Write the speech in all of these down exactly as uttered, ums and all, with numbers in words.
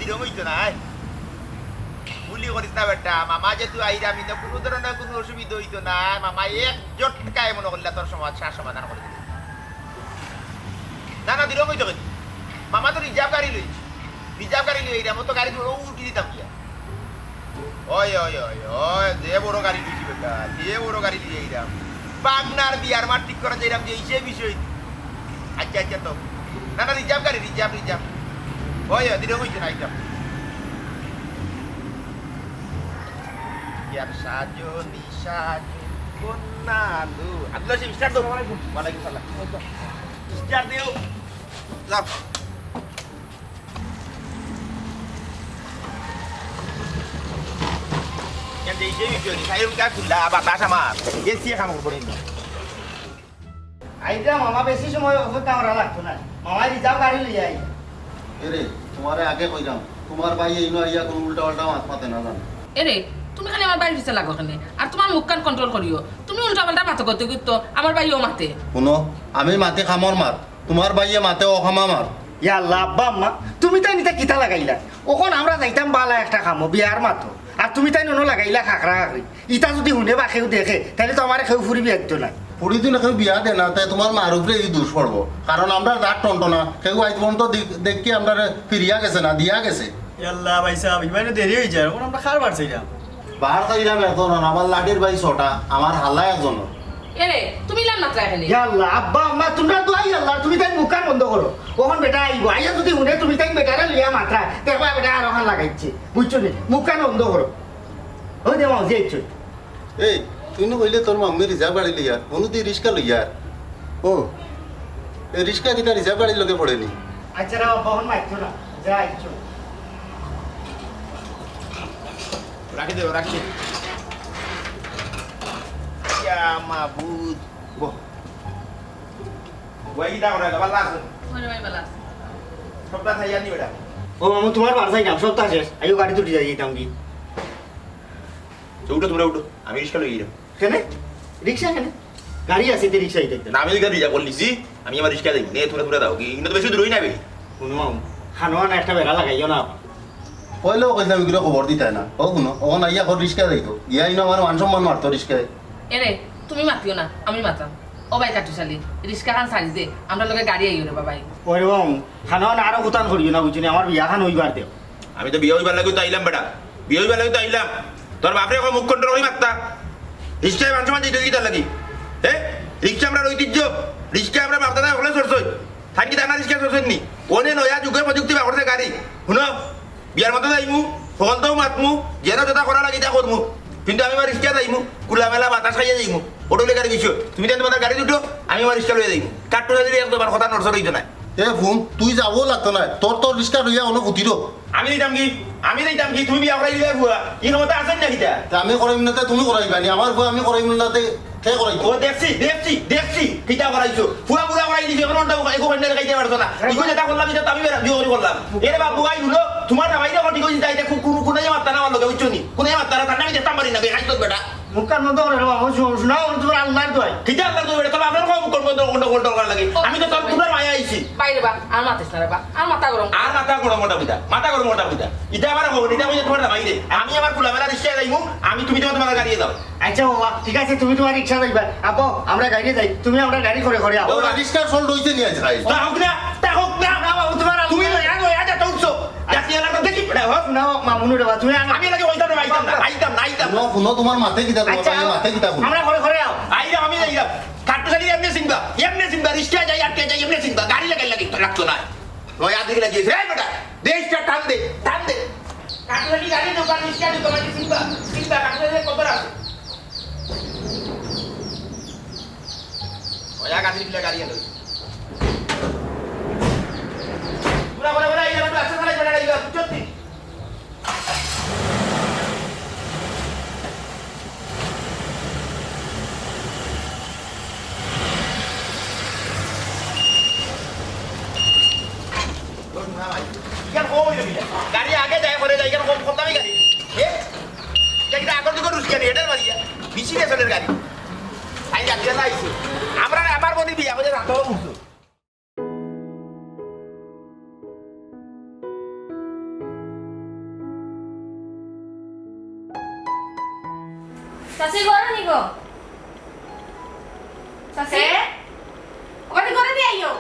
জম অইতো নায়। গুলি করিস না বেটা, মামা যেহেতু আইরা, আমি তো কুনু ধরনের কুনু অসুবিধা অইতো নায়। মামা এক জটকায় মনো করলা তোর সমস্যার সমাধান করি দিবো। না, না, দিরম অইতো কেনে? মামা তো রিজার্ভ গাড়ি লইছে। রিজার্ভ গাড়ি লইয়া আইরা, আমি তো গাড়ি ধরে উঠি দিতাম গিয়া। ওই, ওই, ওই, ওই, যে বড় গাড়ি লইছি বেটা, যে বড় গাড়ি লইয়া আইরাম। বাগনার বিয়ার মাত ঠিক করা যাইরাম যে এই সে বিষয়। আচ্ছা, আচ্ছা, তো। না, না, রিজার্ভ গাড়ি, রিজার্ভ, রিজার্ভ। ওই, ওই, দিরম অইছে না, আইতাম। ইয়ার সাজো, নিশাজো, কন্যা আলো। আব্দুল হাসিম, স্টার্ট দাও। আসসালামু আলাইকুম। ওয়ালাইকুম সালাম। স্টার্ট দিও। যাও। ইয়ার যে এই যে বিষয়, সাইরুম কা খুললা, বাতাস আমার। এসি কাম করবো না। আইতা মামা, বেশি সময় অপেক্ষা করা লাগতো না। মামা রিজার্ভ গাড়ি লইয়া আই। এরে, তোমারে আগে কইলাম, তোমার ভাই এইনো আইয়া কোনো উল্টা পাল্টা মাত মাতে না জানো। এরে, তুমি খালি আমার ভাইর পিছে লাগো কেনে? আর তোমার মুখখান কন্ট্রোল করিও। তুমি উল্টা পাল্টা মাত করতে করতে আমার ভাইও মাতে। হুনো, আমি মাতে কামর মাত, তোমার ভাইয়ে মাতে অকামা মাত। ইয়া আল্লাহ, আব্বা আম্মা, তুমি তাইন ইতা কিতা লাগাইলা? অখন আমরা যাইতাম বালা একটা কামো, বিয়ার মাতো। আর তুমি তাইন অনো লাগাইলা খাকরা খাকরি। ইতা যুদি হুনে বা কেউ দেখে, তাইলে তো আমারে কেউ ফুরি বিয়া দিতো না। ফুরি দিলে কেউ বিয়া দে না, তাই তোমার মার উপরে এই দোষ পড়বো। কারণ আমরা জাত টনটনা, কেউ আইজ পর্যন্ত দেখ-, দেখি আমরা ফিরিয়া গেছে না, দিয়া গেছে। ইয়াল্লা ভাই সাহেব, ইমানে দেরি অই যায়, অখন আমরা কার বার চাইলাম? বার চাইলাম একজন, আমার লাঠির ভাই ছটা, আমার হালা একজন। এরে, তুমি ইলান মাতরায় কেনে? ইয়াল্লা, আব্বা, আম্মা, তুমরা দোয়াই আল্লাহ, তুমি তাইন মুখখান বন্ধ করো। অখন বেটা আইবো, আইয়া যুদি হুনে তুমি তাইন বেটারে লইয়া মাতরায়, দেখবা বেটা আরোখান লাগাইছে, বুঝছো নি? মুখখান বন্ধ করো। ওই দে মাও, যে ইচ্ছুক। এই, তুই নু কইলে তোর মাম্মি রিজার্ভ গাড়ি লইয়ার, অনুদি রিক্সা লইয়ার। ও, এই রিক্সা কিতা রিজার্ভ গাড়ির লগে পড়েনি? আচ্ছা রে বাবা, অখন মাততো না, যা ইচ্ছুক। রাখি দে, রাখি দে। ইয়া মাবুদ। বহ। ওই কিতা করে, ভালা আছো? ওরে ভাই, ভালা আছি। সবটা খাইয়া নি বেটা। ও মামু, তোমার বার চাইলাম, সবটা শেষ। আইও গাড়িত উঠি যাই, যাইতাম কি? তো উঠো, তোমরা উঠো, আমি রিক্সা লই যাইরাম। কেনে? রিক্সা কেনে? গাড়ি আছে, তে রিক্সা দিতে। না, আমি গাড়ি যা বললিছি, আমি আমার রিক্সা দেখি। নে, তোমরা, তোমরা দাও। কি, ইনো তো বেশি দূরই না বে। হুনো মামু, খানো আনা একটা বেড়া লাগাইও না। কইলেও কইতাম, এগুলো খবর দিতায় না। ও হুনো, অখন আইয়া কর রিক্সা যাইতো। ইয়া ইনো আমার মান সম্মান মারতো রিক্সায়। এরে, তুমি মাতিও না, আমি মাতাম। ও ভাই কাটুশালি, রিক্সাখান ছাড়ি দে, আমরার লগে গাড়ি আইও রে বাবাই। ওরে মামু, খানো আনা আরো কুতান করিও না, বুঝছো নি? আমার বিয়াখান অইবার দেও। আমি তো বিয়া অইবার লাগিউ তো আইলাম বেটা, বিয়া অইবার লাগিউ তো আইলাম। তোর বাপরে কও মুখ কন্ট্রোল করি মাততা। রিক্সায় মান সম্মান দিতে কিতার লাগি? হে? রিক্সা আমরার ঐতিহ্য, রিক্সা আমরার বাপ দাদা অকলে চড়ছইন। তাইন কিতা আনা রিক্সা চড়ছইন নি? অনে নয়া যুগর প্রযুক্তি বার করছে গাড়ি। হুনো, বিয়ার মাতো যাইমু, হকলতাউ মাতমু, যেতা যেতা করা লাগে ইতা করমু। কিন্তু আমি আমার রিক্সা যাইমু, খোলামেলা বাতাস খাইয়া যাইমু। অটো লইয়া গাড়ি দিছো, তুমি তাইন তোমার গাড়িত উঠো, আমি আমার রিক্সা লইয়া যাইমু। কাট্টু গাড়ি একদম আর কথা নড়চড় অইতো নায়। এ হুন, তুই যাওয়াও লাগতো নায়, তোর তোর রিক্সা লইয়া অনো ফুটিরো। আমি যাইতাম কি? আমি যাইতাম কি? তুমি বিয়া করাই দিলায় ফুয়া, ই ক্ষমতা আছে নি কিতা? তে আমি করাইমু না, তে তুমি করাইবায় নি? আমার ফুয়া আমি করাইমু না, তে কে করাইতো? ও দেখছি, দেখছি, দেখছি, কিতা করাইছো? ফুয়া বুড়া করাই দিছো, অখন অনটা একো কইন্যা দেখাইতে পারছো না। ইগু যেতা করলাম, ইতা তো আমি বেড়া বিয়া করি করলাম। এরে বাবু, ভাই হুনো, তোমার জামাইরে অখন ঠিক অইছে, যাইতে কু-, কুনু, কুনাইয়া মাততা না আমার লগে, বুঝছো নি? কুনাইয়া মাততা না, তার আমি দেখতাম পারি না, বেহাইত বেটা। মুখখান বন্ধ করো রে বাবা, শু-, শুনাও, তোমার আল্লাহর দোয়াই। কিতা আল্লাহর দোয়াই বেটা? তোমার বাপর কও মুখ বন্ধ, বন্ধ, বন্ধ করার লাগি। আমি তো তোর, তোমার মায়া আইছি। বাইরে বা, আর মাতিস না রে বা, আর মাথা গরম। আর মাথা গরম ওটা বুঝা, মাথা গরম ওটা বুঝা। ইটা আমার খবর, ইটা কইছে তোমার জামাইরে। আমি আমার খোলামেলা রিক্সায় যাইমু, আমি তুমি তোমার, তোমার গাড়িয়ে যাও। আচ্ছা বাবা, ঠিক আছে, তুমি তোমার রিক্সা যাইবা। আব্বা, আমরা গাড়ি যাই, তুমি আমরা গাড়ি করে করে আও। ও, রিক্সার ফল্ট অইছে নি আইজ? তা হোক না, তা হোক না। না বাবু, তোমার তুমি লয়া, লয়া যা তো উঠছো। যাতে এলাকা দেখি পড়া হোক। না, মামুনু রে বা, তুমি আনো। আমি লাগে অইতাম না, আইতাম না, আইতাম না, আইতাম না। হুনো, হুনো, তোমার মাতে কিতা, তোমার আচ্ছা, ভাইয়ে মাতে কিতা হুনো? আমরা করে করে আও। আইরাম, আমি যাইরাম। কাট্টুশালি এমনে চিনবা, এমনে চিনবা। রিক্সা যাই, আটকে যাই, এমনে চিনবা। গাড়ি লাগাই লাগি, লাগতো না। লয়া দিকে লাগিয়েছে। এই বেটা, দে, স্টার্ট টান দে, টান দে। কাটুরি গাড়ি দোকান, রিক্সা দোকান, চিনবা, চিনবা, কাটুরি কত আছে? ওয়া গাড়ি দিলে গাড়ি এলো। পুরা, পুরা, পুরা, এই গাড়ি আছে, চালাই, চালাই, এই গাড়ি, চলতি। ইখান কম অইল কিতা? গাড়ি আগে যায়, পরে যায়, ইখান কম, কম দামি গাড়ি। এ? ইটা কিতা আগর যুগর রুশ গাড়ি, হেডার মারিয়া। বিশি রেশনের গাড়ি। আই যাত্রী না আইছে। আমরা, আমার বনি বিয়া করে রাত হওয়া উঠছো। চাচি, ঘরো নি গো? চাচি? এ? ওখানে ঘরে দিয়ে আইও।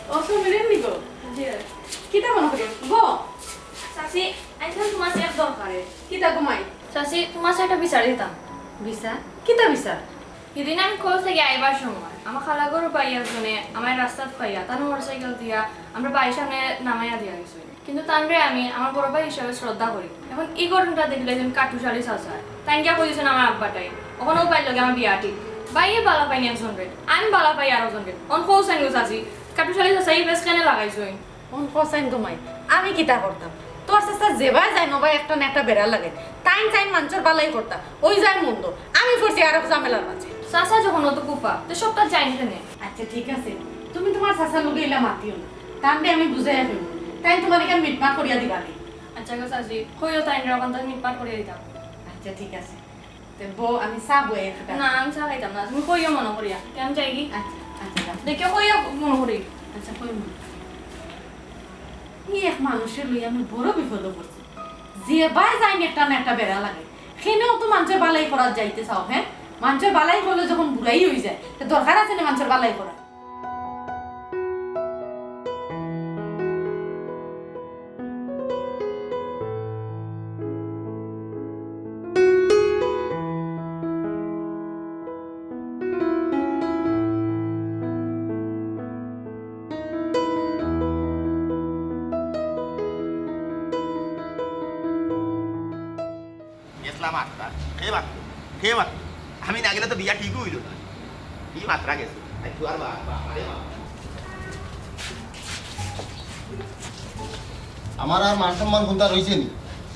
ও, সুমিরন নি গো? জি। কিতা মনে করি? গো? চাচি, আইছলাম তোমার সাথে এক দরকারে। কিতা গো মাই? চাচি, তোমার সাথে একটা বিচার দিতাম। বিচার? কিতা বিচার? হিদিন আমি কলেজ থাকি আইবার সময় আমার খালা ঘরর ভাই একজনে আমারে রাস্তাত পাইয়া তান মোটরসাইকেল দিয়া আমরার বাড়ির সামনে নামাইয়া দিয়া গেছে। কিন্তু তানরে আমি আমার বড় ভাই হিসাবে শ্রদ্ধা করি। এখন ই ঘটনাটা দেখলে যেন কাট্টুশ আলী চাচায়। তাইন গিয়া কইছইন আমার আব্বাটাই। অখন অউ ভাইর লগে আমার বিয়া ঠিক। ভাইয়ে বালা পাইন একজনরে, আমি বালা পাই আরোজনরে। অখন কও চাইন গো চাচি, কাট্টুশ আলী চাচায় ই প্যাচ কেনে লাগাইছইন? অখন কও চাইন গো মাই, আমি কিতা করতাম? তোর চাচা যেবায় যাইন অবায় একটা না একটা বেড়া লাগাইন। তাইন চাইন মানষর বালাই করতা, অউ যায় মন্দ। আমি পড়ছি আরক ঝামেলার মাঝে। চাচা যখন অত কুফা, তে সবতা যাইন কেনে? আচ্ছা, ঠিক আছে, তুমি তোমার চাচার লগে ইলা মাতিও না, তানরে আমি বুঝাইয়া কইমু, তাইন তোমারে কেন মিটমাট করিয়া দিবা নি। আচ্ছা গো চাচি, কইও তাইনরে, অখন তাইন মিটমাট করিয়া দিতাম। আচ্ছা, ঠিক আছে, তে বউ, আমি চা বই একটা। না, আমি চা খাইতাম না, তুমি কইও মনো করিয়া। তে আমি যাইগি? আচ্ছা, আচ্ছা, যাও। দেখিও কইও মনো করি। আচ্ছা, কইমু। ই এক মানুষরে লইয়া আমি বড় বিপদো পড়ছি। যেবায় যাইন একটা না একটা বেড়া লাগে। কেনে অত মানষর বালাই করাত যাইতে চাও, হে? মানষর বালাই করলে যখন বুড়াই অইযায়, তে দরকার আছে নি মানষর বালাই করা? গেছলাম আটটা। কে মাতলো? কে মাতলো? আমি না গেলে তো বিয়া ঠিকউ অইলো না। কি মাতরা গেছে? আই, তুই আর বা-, বা-, আরে বাবা। আমার আর মান সম্মান কুনতা রইছে নি?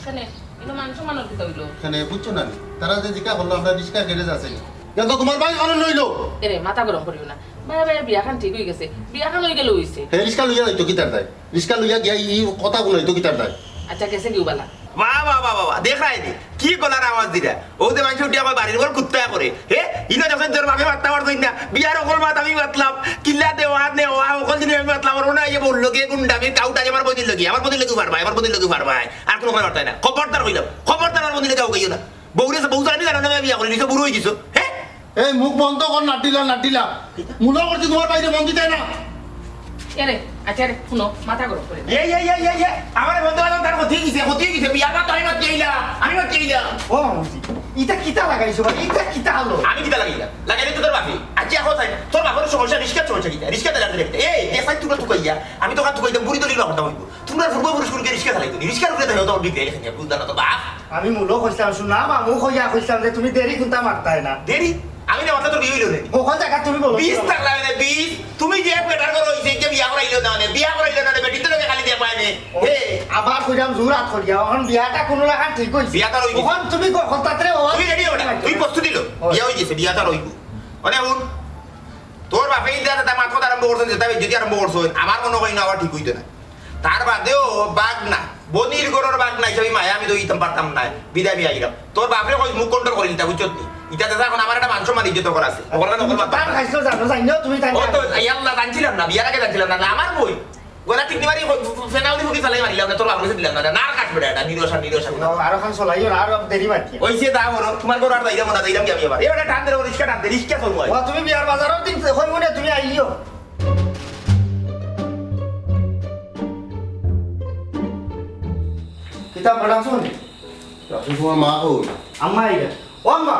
কেনে? ইনো মান সম্মানর কিতা অইলো? কেনে, বুঝছো না নি? তারা যে জিকা করলো, আমরার রিক্সা গ্যারেজ আছে নি? ইটা তো তোমার ভাই কারণ অইলো। এরে, মাথা গরম করিও না। ভাই, ভাই, বিয়াখান ঠিক অইগেছে। বিয়াখান অইগেলে অইছে। হে রিক্সা লইয়া যাইতো কিতার দায়? রিক্সা লইয়া গিয়া ই কথা কুনাইতো কিতার দায়? আচ্ছা, গেছে গিয়া বালা। বাহ, বাহ, বাহ, বাহ, বাহ, দেখায় নি। কি গলার আওয়াজ দিরা? অউ যে মানষে উঠিয়া কয়, "বাড়ির বউ কুত্তায় করে।" হে? ইনো দেখছইন তোর বাপে মাততা পারছইন না। বিয়ার অকল মাত আমি মাতলাম। কিলা দেওয়া, নেওয়া, অকল জিনিস আমি মাতলাম। আর অনো আইয়া বউর লগে গুন্ডামি, কাউটা আমার বইনর লগে। আমার বইনর লগে পারবায়, আমার বইনর লগে পারবায়। আর কুনু কথা মাততায় না। খবরদার কইলাম। খবরদার আমার বইনর লগে কাউ কইও না। বউরে, বউ জানি জানো না, বিয়া করি নিছো, বুড়া অইগেছো। হে? এই মুখ বন্ধ কর, নাটিলা, নাটিলা। কিতা? মনো করছি তোমার বাইরে মন দিতে না। এরে, আচ্ছা, এরে, হুনো, মাথা গরম করে। এই, এই, এই, এই, এই, আমারে বন্ধ করো, তার ক্ষতি অইগেছে, ক্ষতি অইগেছে, বিয়া না, তাই মাতি আইলা, আমি মাতি আইলা। ও, মামুজি, ইটা কিতা লাগাইছো ভাই? ইটা কিতা অইলো? আমি কিতা লাগাইলাম? লাগাইলে তো তোর বাপে। আচ্ছা, এখন চাই, তোর বাপর সমস্যা, রিক্সার সমস্যা কিতা? রিক্সা চালাতে দেখতে। এই, এ সাইড তোমরা তুকাইয়া, আমি তো কান তুকাইতাম, বুড়ি তো নিল হঠাৎ হইব। তোমরা ফুটবল পুরুষ করে রিক্সা চালাইতো নি, রিক্সার উপরে দেখো তোমার বিক্রি, বুঝলা না তো বাপ? আমি মূলো কইছিলাম, শুনা, মামু কইয়া কইছিলাম যে তুমি দেরি কুনতা মারতায় না। দেরি? আমি না মারলে তোর বিয়া অইলো নি। কখন জাগা তুমি বলো? বিষ থাকলা না, বিষ। তুমি যে বেটার ঘরো অইছে, যে বিয়া করাইলো না, মানে, বিয়া করাইলো না, বেটি তো লগে খালি দিয়া পায় নে। ও, হে। আবার কইলাম জোর হাত করিয়া, অখন বিয়াটা কুনু লাখান ঠিক অইছে। বিয়াটা অইগেছে। অখন তুমি ক-, কথাতরে ও তুই রেডি অইবে না, তুই প্রস্তুতি লো। ও। বিয়া অইগেছে, বিয়াটা অইব। মানে, হুন, তোর বাপে ইন্দা যেতা মাত কথা আরম্ভ করছইন, যেতা বেইজ্জতি আরম্ভ করছইন, আমার মনো অয় না আবার ঠিক অইতো না। তার বাদেও বাগনা, বইনর ঘরর বাগনা হিসাবে মায়া আমি দইতাম পারতাম না, বিদায় আমি আইলাম। তোর বাপরে কইস মুখ control করি নিতা, বুঝছত নি? ইটা দেখা অখন আমার একটা মান সম্মান ইজ্জত দরকার আছে। অকল না, অকল মাত পান খাইছো, জানো, জানো, তুমি তাই ও তো, এই আল্লাহ, জানছিলাম না, বিয়ার আগে জানছিলাম না, না, আমার বইন। গলা ঠিক দিবারই, ফেনা উনি ফুকি ফালাই মারিলাম না, তোর বাপরে দিলাম না, না, আর কাটবে না, এটা নিরসা, নিরসা। ও, আরো খান চলাইও না, আরো দেরি বাকি। ওই যে দা বড়, তোমার ঘর আর যাইলাম না, যাইলাম কি আমি আবার? এবার টান দে, রিক্সা টান দে, রিক্সা চলবো। ও, তুমি বিয়ার বাজারর দিন কই মনে তুমি আইও। কিতা পড়াছো নি? রাখো তোমার মা কই? আম্মা আইবা। ও আম্মা,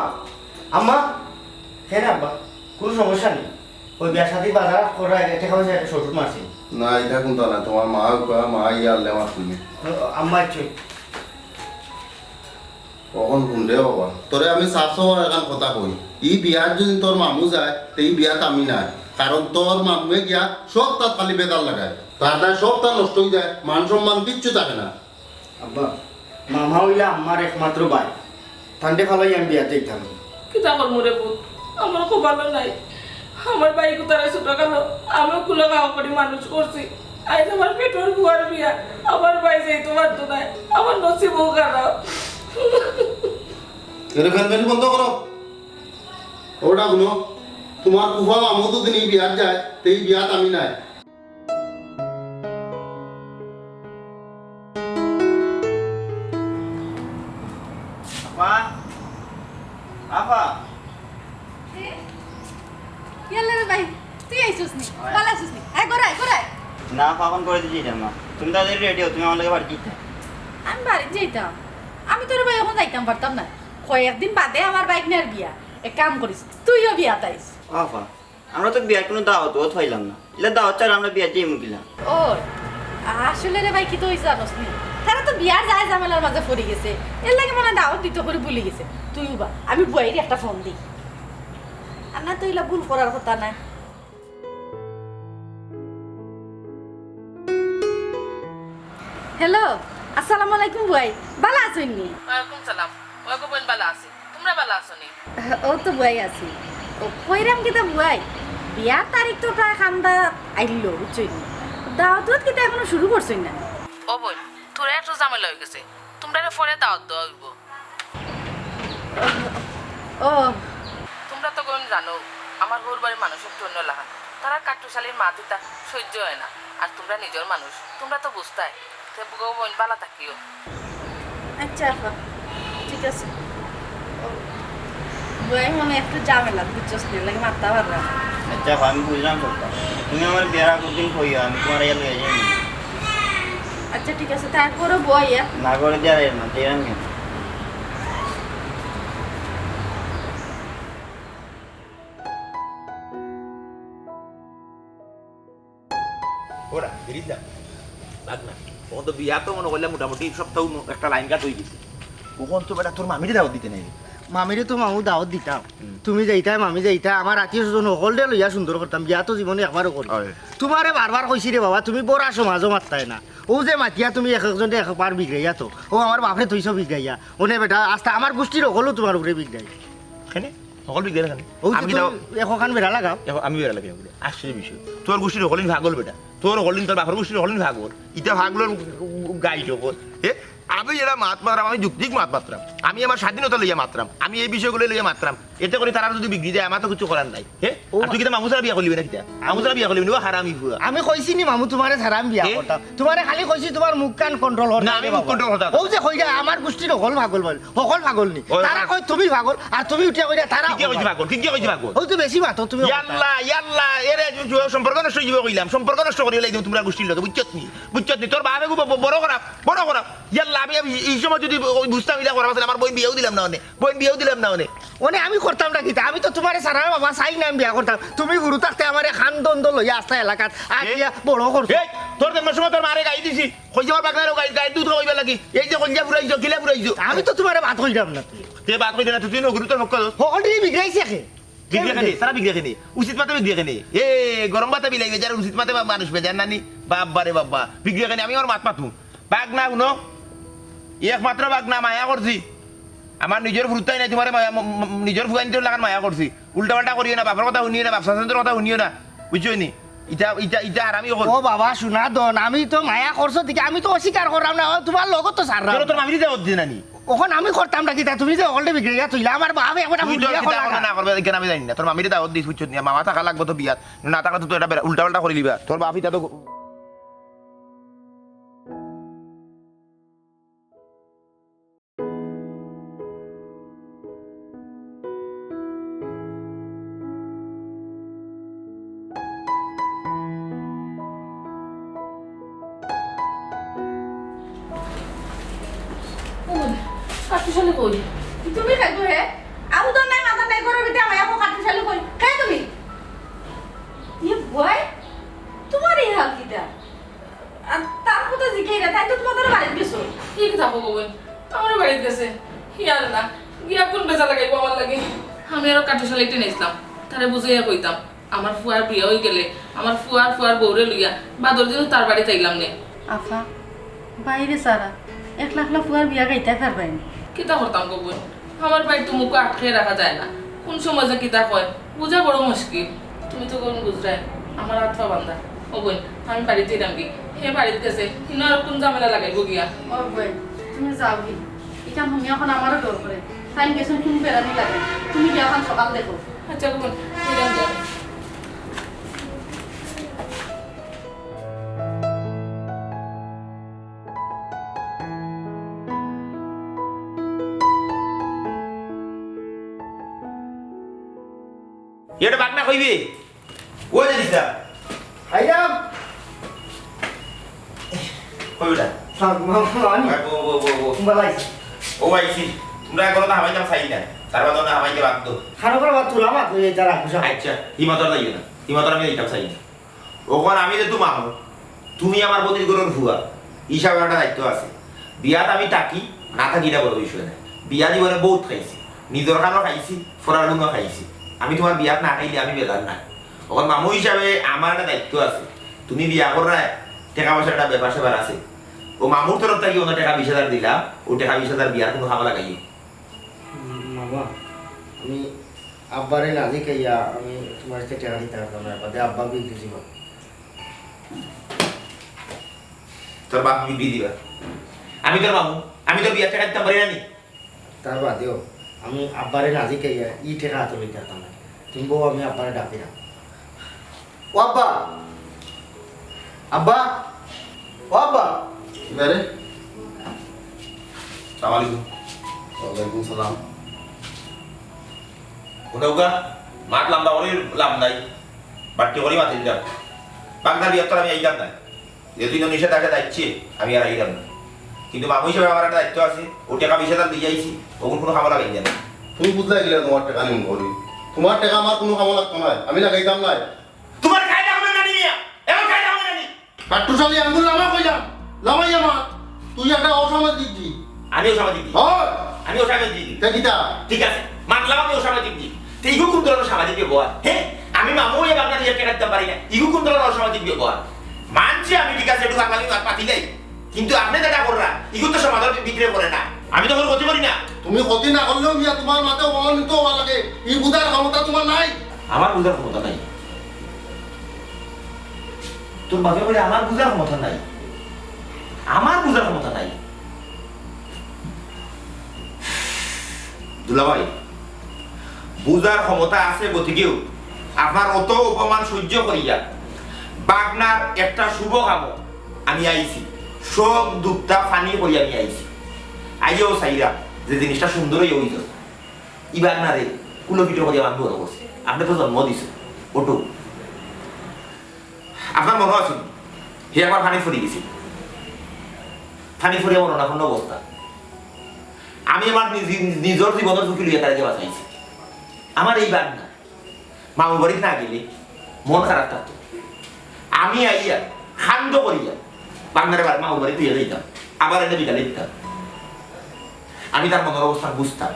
আম্মা, কেনে আব্বা? কুনু সমস্যা নি? ওই বিয়া শাদি বাজার করা আগে টেকা পয়সা একটা শ্বশুর মারছিল। না, ইটা কুনতা না, তোমার মা উকা, মা ইয়া আল্লে আমার তুমি। ও, আম্মা আইছে। অখন হুন রে বাবা, তোরে আমি সাফ সাফ এখান কথা কই, ই বিয়াত যদি তোর মামু যায়, তে ই বিয়াত আমি নাই। কারণ তোর মামুয়ে গিয়া সব তাত খালি বেজার লাগায়, তার দায় সব তার নষ্ট অই যায়, মান সম্মান কিচ্ছু থাকে না। আব্বা, মামা অইলা আমার একমাত্র ভাই, তানরে ফালাই আমি বিয়াত যাইতাম না। কিতা করমু রে পুত, আমার কপালো নাই। আমার ভাই কুতারে ছোটকালো, আমিও কুলে খাওয়া করি মানুষ করছি। আইজ আমার পেটর ফুয়ার বিয়া, আমার ভাই যাইতো পারতো নায়, আমার নসিবও খারাপ। এরে ফেলফেলি বন্ধ করো। ওটা হুনো, তোমার ফুফা মামু যদি ই বিয়াত যায়, তে ই বিয়াত আমি নাই। না, অখন ঘরো যাইতাম না। তুমি তাড়াতাড়ি রেডি অও, তুমি আমার লগে বাড়িত যাইতায়। আমি বাড়িত যাইতাম? আমি তো রে ভাই অখন যাইতাম পারতাম না। কয়েকদিন বাদে আমার ভাইগ্নার বিয়া। এক কাম করিস, তুইও বিয়াত আইস। ও আফা, আমরা তো বিয়ার কুনু দাওয়াত-উয়াত পাইলাম না। ইলা দাওয়াত ছাড়া আমরা বিয়াত যাইমু কিলা? ও, আসলে রে ভাই, কিতা অইছে জানোস নি? তারা তো বিয়ার যায় ঝামেলার মাঝে পড়ি গেছে। এরলাগি মনে অয় দাওয়াত দিতো করি ভুলি গেছে। তুই উবা, আমি বুয়াইরে একটা ফোন দেই। আর না তো ইলা ভুল করার কথা নায়। হ্যালো, আসসালামু আলাইকুম বুয়াই, ভালা আছইন নি? ওয়ালাইকুম সালাম। ওগো বইন, ভালা আছি, তুমরা ভালা আছো নি? অউ তো বুয়াই আছি। ও, কইরাম কিতা বুয়াই, বিয়ার তারিখ তো প্রায় কান্দাত আইলো, বুঝছইন নি? দাওয়াত-উয়াত কিতা অখনো শুরু করছইন না? ও বইন, থুড়া একটু ঝামেলা অই গেছে, তুমরারে পরে দাওয়াত দেওয়া অইবো। ও। তুমরা তো গইন জানো, আমার হউর বাড়ির মানুষ একটু অন্য লাখান। তারার কাট্টুশালীর মাত-ইতা সইজ্য অয় না। আর তুমরা নিজর মানুষ, তুমরা তো বুঝতায়। তে গো বইন, ভালা থাকিও। আচ্ছা আফা, ঠিক আছে। ও, বুয়াই মনে অয় একটু ঝামেলা, বুঝছস নি, এরলাগি মাততাম পাররাম না। আচ্ছা আফা, আমি বুঝলাম সবতা। তুমি আমারে বিয়ার আগর দিন কইও, আমি তুমারে ইয়া লইয়া যাইমু। আচ্ছা, ঠিক আছে, তারপরও বইয়া। না করে দিয়া যাইও না, যাইরাম কেনে? ওরা, ফিরিস না। রাখ না। অখন তো বিয়া তো মনে করলে মোটামুটি সবতাউ ম-, একটা লাইন কাট অই গেছে। অখন তো বেটা তোর মামিরে দাওয়াত দিতে নাই। মামিরে তো মামু দাওয়াত দিতাম। হুম। তুমি যাইতায়, মামি যাইতায়, আমার আত্মীয় স্বজন হকলরে লইয়া সুন্দর করতাম। বিয়া তো জীবনে একবারও করি। অয়। তুমারে বারবার কইছি রে বাবা, তুমি বড়া সমাজও মাততায় না। অউ যে মাতিয়া তুমি এক একজনরে একবার বিগড়াইয়া তো। অউ আমার বাপরে থইছো বিগড়াইয়া। অনে বেটা, আস্তা আমার গুষ্টির হকলউ তুমার উপরে বিগড়াই। কেনে? হকল বিগড়াইলে কেনে? অউ যে আমি তুমি দাও-, একখান বেড়া লাগাও। এখন আমি বেড়া লাগাই, বুঝলে? আশ্চর্য বিষয়। তোর গুষ্টির হকলইন পাগল বেটা। তোর হকলইন, তোর বাপর গুষ্টির হকলইন পাগল। ইতা পাগলর গাইড হকল। হে? আমি যেরা মাত মাতরাম, আমি যুক্তিক মাত মাতরাম। আমি আমার স্বাধীনতা লইয়া মাতরাম। আমি এই বিষয়গুলো লইয়া মাতরাম। এতে করি তারা যদি বিগড়ি যায়, আমার তো কিচ্ছু করার নাই। হে? ও আর তুই কিতা মামু ছাড়া বিয়া করলিবে না কিতা? মামু ছাড়া বিয়া করলিবে না, ও হারামি পুয়া। আমি কইছি নি মামু তুমারে ছাড়া আমি বিয়া এ? করতাম। তুমারে খালি কইছি তুমার মুখখান control করতে না, আমি হবে মুখ বাবা। Control করতাম। অউ যে কইরা আমার গুষ্টির হকল পাগল বলে, হকল পাগল নি। ওই তারা আমার কয় তুমি পাগল, আর তুমি উঠিয়া কইরা তারা কিতা কইছি পাগল। পাগল? কিতা কইছি পাগল? অউ তো বেশি মাতো তুমি ইয়াল্লা, ইয়াল্লা, এরে সম্পর্ক নষ্ট অইযিবো কইলাম, সম্পর্ক নষ্ট করি লাইলাম তুমরার গুষ্টির লগে, বুঝছত নি? বুঝছত নি? তোর বাপে খুব ব-, বড় খারাপ, বড় খারাপ। ইয়াল্লা, আমি, আমি এই সময় যদি ওই বুঝতাম ইলা খারাপ আছিল, আমার বইন বিয়াও দিলাম না অনে, বইন বিয়াও দিলাম না অনে। অনে আমি করতাম না কিতা? আমি তো তুমারে ছাড়া বাবা চাই না আমি বিয়া করতাম। তুমি হুরু থাকতে আমারে কান্দো-উন্দো লইয়া আস্তা এলাকাত আটিয়া বড় করছো। এই, তোর জন্মর সময় তোর মারে গাই দিছি। কইছে আমার বাগনারে গাই, গাই দুধ খাওয়াইবার লাগি। এই যে কলিজা ফুরাইছো, কিলা ফুরাইছো? আমি তো তুমারে বাদ কইরাম না। তে বাদ কইতে না, তুই নগুরু তোর মক্কল। হকলটি বিগড়াইছে কে? বিগড়ে কেনে? তারা বিগড়ে কেনে? উচিত মাতে বিগড়ে কেনে? এ, গরম ভাতে বিলাইবে, যারা উচিত মাতে বা-, মানুষ বেজার নানি? বাব্বা রে বাব্বা। বিগড়ে কেনে? আমি আমার মাত মাতমু। বাগনা হুনো, একমাত্র বাগনা মায়া করছি। আমার নিজর ফুরুতাই নাই, তুমারে মায়া, ম-, ম-, নিজর ফুয়াইন্তর লাখান মায়া করছি। উল্টা পাল্টা করিও না, বাপর কথা হুনিও না, বাপ চাচাইন্তর কথা হুনিও না। বুঝছো নি? ইটা, ইটা, ইটা হারামি অকল। ও বাবা, হুনা দন, আমি তো মায়া করছো দেখি, আমি তো অস্বীকার কররাম না, ও তুমার লগর তো ছাড়রাম। চলো, তোর মামিরে দাওয়াত দিছে নানি? অখন আমি করতাম না কিতা, তুমি যে হকলরে বিগড়াইয়া থইলা, আমার বাপ একবার তুই তোর কিতা করবে না করবে, ইখান আমি জানি না। তোর মামিরে দাওয়াত দিস, বুঝছো নি? মামা থাকা লাগবো তো বিয়াত, না থাকলে তো তুই এটা বেড়া-, উল্টা পাল্টা করি লিবা। তোর বাপ ইটা তো ও, কাট্টুশালী কই? তুমি খাইবো হে? আবু তো নাই, মাথা নাই, ঘরর ভিতরে আমায় আপু কাট্টুশালী কই? হে তুমি? ইয়ে বয়, তুমার এই হাল কিতা? আর তার কথা জিকাই না, তাই তো তুমার বাড়িত গেছে। ঠিক থাকো গো বইন, আমার বাড়িত গেছে। ইয়া আল্লাহ, গিয়া কুন বেজা লাগাইবো আমার লাগি? আমি আরো কাট্টুশালী একটা নিছিলাম, তারে বুঝাইয়া কইতাম। আমার ফুয়ার বিয়া অই গেলে, আমার ফুয়ার ফুয়ার বউরে লইয়া বাদর দিন তার বাড়িত আইলাম নে। আফা, বাইরে সারা, একলা একলা ফুয়ার বিয়া গাইতে পারবায় নি? কিতা করতাম গো বইন? আমার ভাইর তো মুখ আটকে রাখা যায় না, কুন সময় যে কিতা কয়, বুঝা বড় মুশকিল। তুমি তো কোন বুঝরায়, আমার আত পা বান্ধা। ও বইন, আমি বাড়িত যাইরাম গি, হে বাড়িত গেছে, হিনো আর কুন ঝামেলা লাগাইবো গিয়া। ও বইন, তুমি যাও গি, ইখান হুনিয়া অখন আমারও ডর করে। তাইন গেছইন কুন বেড়ানি লাগে, তুমি গিয়া অখন সকাল দেখো। আচ্ছা, বইন, যাইরাম গি। এটা বাগনা কইবি? ও জানিস না? আইলাম। কই বেটা? সালাম, মামা, মামা, আনি। ভাই, বউ, বউ, বউ, বউ। বালা আইছি। ও আইছি। তোমরা এখনো তো হামাইতাম চাই না। তার বাদে না হামাইতে বাধ্য। খানো করে আবার তোরা মাত লইয়া যারা খুশা। আচ্ছা, হিমাতর যাইও না। হিমাতর আমি যাইতাম চাই না। অখন আমি যে তো মামু, তুমি আমার বদির ঘরর ফুয়া, হিসাবে একটা দায়িত্ব আছে। বিয়াত আমি থাকি, না থাকি ইটা বড় বিষয় না। বিয়া জীবনে বহুত খাইছি, নিজর খানো খাইছি, ফরার গুনো খাইছি। আমি তোমার বিয়াত না খাইলে আমি বেজার না। অখন মামু হিসাবে আমার একটা দায়িত্ব আছে। তুমি বিয়া কররায়, টেকা পয়সার একটা ব্যাপার স্যাপার আছে। ও মামুর তরফ থাকি অনো টেকা বিশ হাজার দিলা, ও টেকা বিশ হাজার বিয়ার কুনু কামো লাগাইও। উম, মামা, আমি আব্বারে না জিকাইয়া আমি তোমার কাছে টেকা দিতাম পারতাম না, বাদে আব্বা বিগড়ি যিবা। তোর বাপ বিগড়ি যিবা? আমি তোর মামু, আমি তোর বিয়ার টেকা দিতাম পারি না নি? তার বাদেও আমি আব্বারে না জিকাইয়া ই টেকা আতো লইতাম পারতাম না। তুমি বউ, আমি আব্বারে ডাকি না। ও আব্বা! আব্বা! ও আব্বা! কিতা রে? সালাম আলাইকুম। ওয়ালাইকুম সালাম। হুনউক্কা, মাত লম্বা করি লাভ নাই। বাট্টি করি মাতিল যাও। বাগনার বিয়াত তো আমি আইতাম না। যেহেতু ইনো নিষেধ আছে, যাইছে, আমি আর আইতাম না। কিন্তু মামু হিসাবে আমার একটা দায়িত্ব আছে। ও টেকা বিশ হাজার দিয়া আইছি, অগুন কুনু কামো লাগাইন না। তুমি বুঝলায় কিলা তোমার টেকা নিমু করি? তোমার টেকা আমার কুনু কামো লাগতো নায়, আমি লাগাইতাম নায়। তোমার কায়দা অইলো না নি মিয়া? এমন কায়দা অইলো না নি? কাট্টুশ আলী, আঙ্গুল লামা কইলাম, লামাইয়া মাত। তুই একটা অসামাজিক জি। আমি অসামাজিক জি? হয়। আমি অসামাজিক জি? তে কিতা? ঠিক আছে, মানলাম আমি অসামাজিক জি। তে ইগু কুন ধরনের সামাজিক ব্যবহার? হে? আমি মামু অইয়া বাগনারে এক টেকা দিতাম পারি না। ইগু কুন ধরনের অসামাজিক ব্যবহার? মানছি আমি, ঠিক আছে, একটু পাগলামি মাত মাতিলাই। কিন্তু আপনে যেটা কররা, ইগু তো সমাজর ভিতরে পড়ে না। আমি তো কুনু ক্ষতি করি না। তুমি ক্ষতি না করলেও মিয়া তোমার মাতে অপমানিত অওয়া লাগে। ই বুঝার ক্ষমতা তোমার নাই। আমার বুঝার ক্ষমতা নাই? তোর বাপে কইরা আমার বুঝার ক্ষমতা নাই। আমার বুঝার ক্ষমতা নাই। দুলাভাই, বুঝার ক্ষমতা আছে গতিকেউ আপনার অত অপমান সহ্য করিয়া বাগনার একটা শুভ কামো আমি আইছি। শখ দুখটা ফানি করি আমি আইছি। আইয়াও চাইরা যে জিনিসটা সুন্দর অইয়া অইতো। ই বাগনারে কুলো পিঠো করিয়া আমি বড় করছি। আপনে তো জন্ম দিছে। ওটু। আপনার মনো আছে নি? হে একবার ফানিত পড়ি গেছিল। ফানিত পড়িয়া মরণাপন্ন অবস্থা। আমি আমার নিজ-, নিজর জীবনর ঝুঁকি লইয়া তারে বাঁচাইছি। আমার এই বাগনা মামু বাড়িত না গেলে মন খারাপ থাকতো। আমি আইয়া, কান্দ করিয়া, বাগনারে বার-, মামু বাড়িত থইয়া যাইতাম। আবার এনে বিকালে দিতাম। আমি তার মনর অবস্থা বুঝতাম।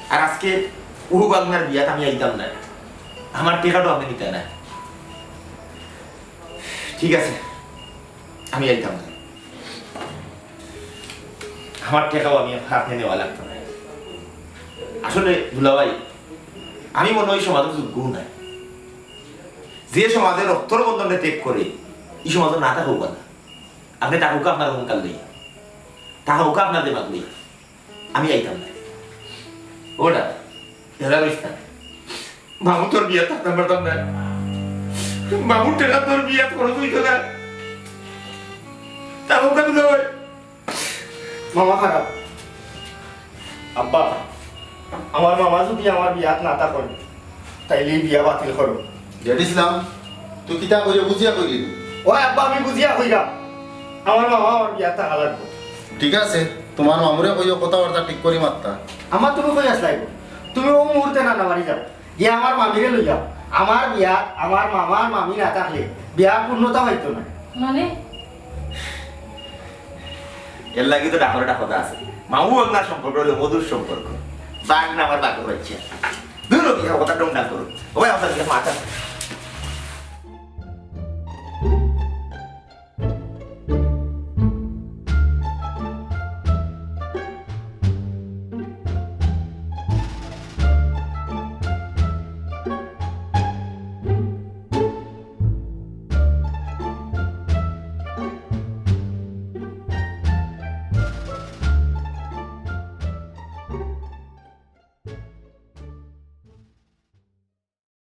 আর আজকে উহু বাগনার বিয়াত আমি আইতাম না। আমার টেকাটাও আপনে নিতা না। ঠিক আছে, আমি আইতাম না। আমার টেকাও আমি আপনে নেওয়া লাগতো না। আসলে দুলাভাই, আমি মনে হয় সমাজর যোগ্যও নায়। যে সমাজে রক্তর বন্ধনে ত্যাগ করে, ই সমাজর না থাকউক্কা না। আপনে থাকউক্কা আপনার অহংকার লইয়া, থাকউক্কা আপনার দেমাগ লইয়া। আমি আইতাম না। ওটা, এরা রইস না। মামু তোর বিয়াত থাকতাম পারতাম না। মামুর টেকা তোর বিয়াত খরচ অইতো না। থাকউক্কা দুলাভাই। মামা খারাপ। আব্বা, আমার মামা যদি আমার বিয়াত না থাকইন, তাইলে ই বিয়া বাতিল করো। জেড ইসলাম, তুই কিতা কইরে বুঝিয়া কইলি? ওই আব্বা, আমি বুঝিয়া কইরাম। আমার মামা আমার বিয়াত থাকা লাগবো। ঠিক আছে, তোমার মামুরে কইও কথাবার্তা ঠিক করি মাততা। আমার তুমি কই আসলাই গো? তুমি ও মুহূর্তে না নামারি যাও। গিয়া আমার মামিরে লইয়া। আমার বিয়াত আমার মামা আর মামি না থাকলে বিয়া পূর্ণতা পাইতো না। মানে? এর লাগি তো ডাকর একটা কথা আছে, মামু বাগনার সম্পর্ক অইলো মধুর সম্পর্ক। বাগনা আমার বাগর বাচ্চা। দূর হবি, কথা ডং ডং করো। ওই আমার সাথে মাথা।